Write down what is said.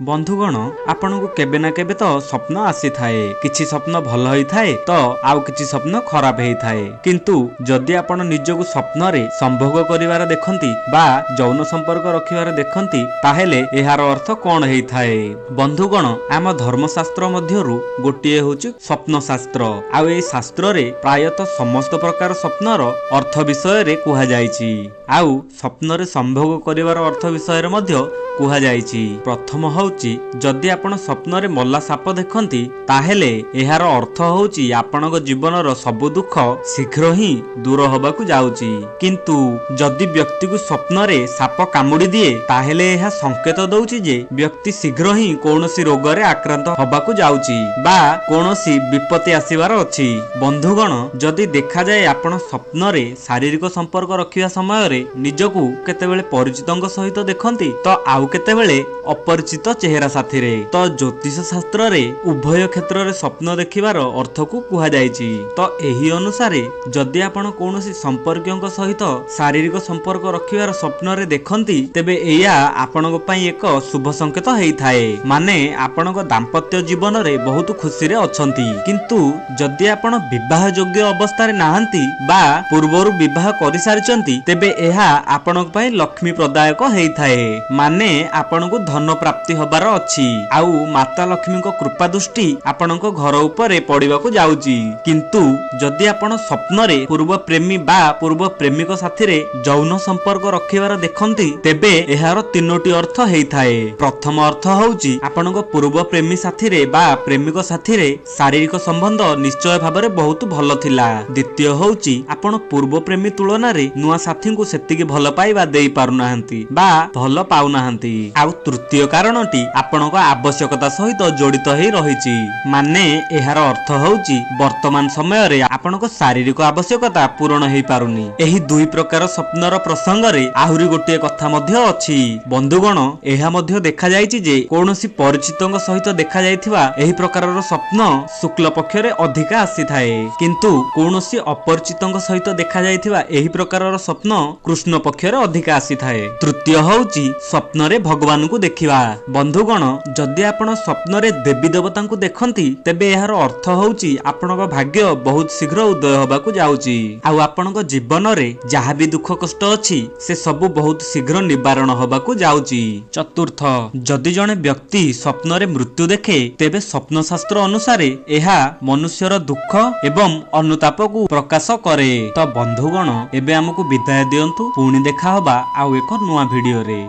ବନ୍ଧୁଗଣ, ଆପଣଙ୍କୁ କେବେ ନା କେବେ ତ ସ୍ୱପ୍ନ ଆସିଥାଏ। କିଛି ସ୍ୱପ୍ନ ଭଲ ହେଇଥାଏ ତ ଆଉ କିଛି ସ୍ୱପ୍ନ ଖରାପ ହେଇଥାଏ। କିନ୍ତୁ ଯଦି ଆପଣ ନିଜକୁ ସ୍ୱପ୍ନରେ ସମ୍ଭୋଗ କରିବାର ଦେଖନ୍ତି ବା ଯୌନ ସମ୍ପର୍କ ରଖିବାର ଦେଖନ୍ତି, ତାହେଲେ ଏହାର ଅର୍ଥ କଣ ହେଇଥାଏ? ବନ୍ଧୁଗଣ, ଆମ ଧର୍ମଶାସ୍ତ୍ର ମଧ୍ୟରୁ ଗୋଟିଏ ହେଉଛି ସ୍ୱପ୍ନ ଶାସ୍ତ୍ର। ଆଉ ଏହି ଶାସ୍ତ୍ରରେ ପ୍ରାୟତଃ ସମସ୍ତ ପ୍ରକାର ସ୍ୱପ୍ନର ଅର୍ଥ ବିଷୟରେ କୁହାଯାଇଛି, ଆଉ ସ୍ୱପ୍ନରେ ସମ୍ଭୋଗ କରିବାର ଅର୍ଥ ବିଷୟରେ ମଧ୍ୟ କୁହାଯାଇଛି। ପ୍ରଥମ ହେଉଛି, ଯଦି ଆପଣ ସ୍ୱପ୍ନରେ ମଲା ସାପ ଦେଖନ୍ତି, ତାହେଲେ ଏହାର ଅର୍ଥ ହେଉଛି ଆପଣଙ୍କ ଜୀବନର ସବୁ ଦୁଃଖ ଶୀଘ୍ର ହିଁ ଦୂର ହେବାକୁ ଯାଉଛି। କିନ୍ତୁ ଯଦି ବ୍ୟକ୍ତିକୁ ସ୍ୱପ୍ନରେ ସାପ କାମୁଡ଼ି ଦିଏ, ତାହେଲେ ଏହା ସଂକେତ ଦେଉଛି ଯେ ବ୍ୟକ୍ତି ଶୀଘ୍ର ହିଁ କୌଣସି ରୋଗରେ ଆକ୍ରାନ୍ତ ହେବାକୁ ଯାଉଛି ବା କୌଣସି ବିପତ୍ତି ଆସିବାର ଅଛି। ବନ୍ଧୁଗଣ, ଯଦି ଦେଖାଯାଏ ଆପଣ ସ୍ୱପ୍ନରେ ଶାରୀରିକ ସମ୍ପର୍କ ରଖିବା ସମୟରେ ନିଜକୁ କେତେବେଳେ ପରିଚିତଙ୍କ ସହିତ ଦେଖନ୍ତି ତ ଆଉ କେତେବେଳେ ଅପରିଚିତ ଚେହେରା ସାଥିରେ, ତ ଜ୍ୟୋତିଷ ଶାସ୍ତ୍ରରେ ଉଭୟ କ୍ଷେତ୍ରରେ ସ୍ୱପ୍ନ ଦେଖିବାର ଅର୍ଥକୁ କୁହାଯାଇଛି। ତ ଏହି ଅନୁସାରେ ଯଦି ଆପଣ କୌଣସି ସମ୍ପର୍କୀୟଙ୍କ ସହିତ ଶାରୀରିକ ସମ୍ପର୍କ ରଖିବାର ସ୍ୱପ୍ନରେ ଦେଖନ୍ତି, ତେବେ ଏଇଆ ଆପଣଙ୍କ ପାଇଁ ଏକ ଶୁଭ ସଂକେତ ହେଇଥାଏ, ମାନେ ଆପଣଙ୍କ ଦାମ୍ପତ୍ୟ ଜୀବନରେ ବହୁତ ଖୁସିରେ ଅଛନ୍ତି। କିନ୍ତୁ ଯଦି ଆପଣ ବିବାହ ଯୋଗ୍ୟ ଅବସ୍ଥାରେ ନାହାନ୍ତି ବା ପୂର୍ବରୁ ବିବାହ କରିସାରିଛନ୍ତି, ତେବେ ଏହା ଆପଣଙ୍କ ପାଇଁ ଲକ୍ଷ୍ମୀ ପ୍ରଦାୟକ ହେଇଥାଏ, ମାନେ ଆପଣଙ୍କୁ ଧନ ପ୍ରାପ୍ତି ହବାର ଅଛି ଆଉ ମାତା ଲକ୍ଷ୍ମୀଙ୍କ କୃପା ଦୃଷ୍ଟି ଆପଣଙ୍କ ଘର ଉପରେ ପଡ଼ିବାକୁ ଯାଉଛି। କିନ୍ତୁ ଯଦି ଆପଣ ସ୍ୱପ୍ନରେ ପୂର୍ବ ପ୍ରେମୀ ବା ପୂର୍ବ ପ୍ରେମିକ ସାଥିରେ ଯୌନ ସମ୍ପର୍କ ରଖିବାର ଦେଖନ୍ତି, ତେବେ ଏହାର ତିନୋଟି ଅର୍ଥ ହେଇଥାଏ। ପ୍ରଥମ ଅର୍ଥ ହେଉଛି ଆପଣଙ୍କ ପୂର୍ବ ପ୍ରେମୀ ସାଥିରେ ବା ପ୍ରେମିକ ସାଥିରେ ଶାରୀରିକ ସମ୍ବନ୍ଧ ନିଶ୍ଚୟ ଭାବରେ ବହୁତ ଭଲ ଥିଲା। ଦ୍ୱିତୀୟ ହେଉଛି ଆପଣ ପୂର୍ବ ପ୍ରେମୀ ତୁଳନାରେ ନୂଆ ସାଥୀଙ୍କୁ ସେତିକି ଭଲ ପାଇବା ଦେଇ ପାରୁନାହାନ୍ତି ବା ଭଲ ପାଉନାହାନ୍ତି। ଆଉ ତୃତୀୟ କାରଣଟି ଆପଣଙ୍କ ଆବଶ୍ୟକତା ସହିତ ଜଡ଼ିତ ହେଇ ରହିଛି, ମାନେ ଏହାର ଅର୍ଥ ହେଉଛି ବର୍ତ୍ତମାନ ସମୟରେ ଆପଣଙ୍କ ଶାରୀରିକ ଆବଶ୍ୟକତା ପୂରଣ ହେଇପାରୁନି। ଏହି ଦୁଇ ପ୍ରକାର ସ୍ୱପ୍ନର ପ୍ରସଙ୍ଗରେ ଆହୁରି ଗୋଟିଏ କଥା ମଧ୍ୟ ଅଛି। ବନ୍ଧୁଗଣ, ଏହା ମଧ୍ୟ ଦେଖାଯାଇଛି ଯେ କୌଣସି ପରିଚିତଙ୍କ ସହିତ ଦେଖାଯାଇଥିବା ଏହି ପ୍ରକାରର ସ୍ୱପ୍ନ ଶୁକ୍ଲ ପକ୍ଷରେ ଅଧିକା ଆସିଥାଏ, କିନ୍ତୁ କୌଣସି ଅପରିଚିତଙ୍କ ସହିତ ଦେଖାଯାଇଥିବା ଏହି ପ୍ରକାରର ସ୍ୱପ୍ନ କୃଷ୍ଣ ପକ୍ଷରେ ଅଧିକା ଆସିଥାଏ। ତୃତୀୟ ହେଉଛି ସ୍ୱପ୍ନରେ ଭଗବାନଙ୍କୁ ଦେଖିବା। ବନ୍ଧୁଗଣ, ଯଦି ଆପଣ ସ୍ୱପ୍ନରେ ଦେବୀ ଦେବତାଙ୍କୁ ଦେଖନ୍ତି, ତେବେ ଏହାର ଅର୍ଥ ହେଉଛି ଆପଣଙ୍କ ଭାଗ୍ୟ ବହୁତ ଶୀଘ୍ର ଉଦୟ ହେବାକୁ ଯାଉଛି, ଆଉ ଆପଣଙ୍କ ଜୀବନରେ ଯାହା ବି ଦୁଃଖ କଷ୍ଟ ଅଛି ସେ ସବୁ ବହୁତ ଶୀଘ୍ର ନିବାରଣ ହେବାକୁ ଯାଉଛି। ଚତୁର୍ଥ, ଯଦି ଜଣେ ବ୍ୟକ୍ତି ସ୍ୱପ୍ନରେ ମୃତ୍ୟୁ ଦେଖେ, ତେବେ ସ୍ୱପ୍ନ ଶାସ୍ତ୍ର ଅନୁସାରେ ଏହା ମନୁଷ୍ୟର ଦୁଃଖ ଏବଂ ଅନୁତାପକୁ ପ୍ରକାଶ କରେ। ତ ବନ୍ଧୁଗଣ, ଏବେ ଆମକୁ ବିଦାୟ ଦିଅନ୍ତୁ, ପୁଣି ଦେଖା ହବା ଆଉ ଏକ ନୂଆ ଭିଡିଓରେ।